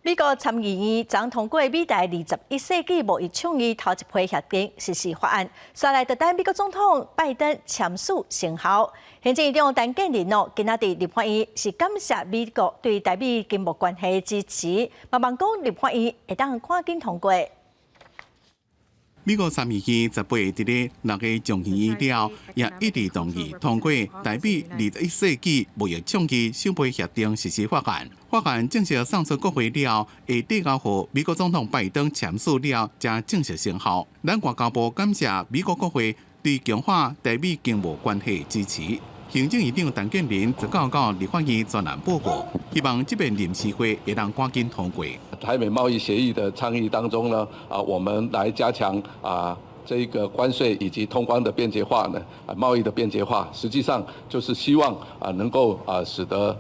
美國參議院昨通過美台21世紀貿易倡議頭一批協定實施法案，紲來就等美國總統拜登簽署生效。行政院長陳建仁哦，今仔佇立法院是感謝美國對台美經貿關係支持，嘛望講立法院會當趕緊通過。美國參議院18日佇咧六个眾議院了，也一致同意通過台美21世紀貿易倡議首批協定實施法案。法案正式送出國會了，會遞交予美國總統拜登簽署了，才正式生效。咱外交部感謝美國國會對強化台美經貿關係支持。行政院長陳建仁就到立法院專案報告，希望這遍臨時會會當趕緊通過。台美貿易協議的倡議當中呢，我們來加強這個關稅以及通關的便捷化呢，貿易的便捷化，實際上就是希望能夠使得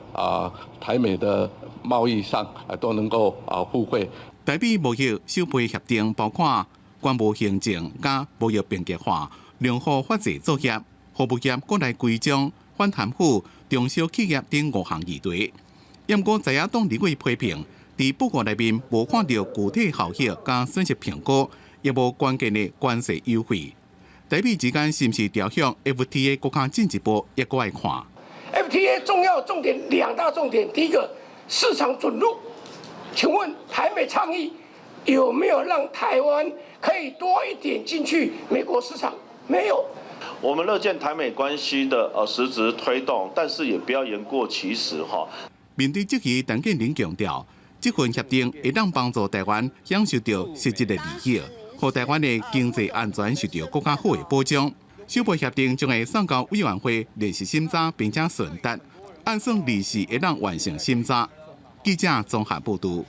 台美的貿易上都能夠互惠。台美貿易首批協定包括關務行政佮貿易便捷化、良好法制作業、服務業國內規章、反貪腐、中小企業等五項議題。不過在野黨立委批評，佇報告內面無看著具體效益佮損失評估，也無關鍵的關稅優惠。台美之間是毋是朝向 FTA 閣較進一步，也閣愛看。 FTA 重要重點兩大重點，第一個市場准入，請問台美倡議有沒有讓台灣可以多一點進去美國市場？沒有。我們樂見台美關係的實質推動，但是也不要言過其實哈。面對質疑，陳建仁強調，這份協定會當幫助台灣享受著實質的利益，予台灣的經濟安全受著閣較好的保障。首批協定將會送交委員會練習審查，並且送達，按算24會當完成審查。記者綜合報導。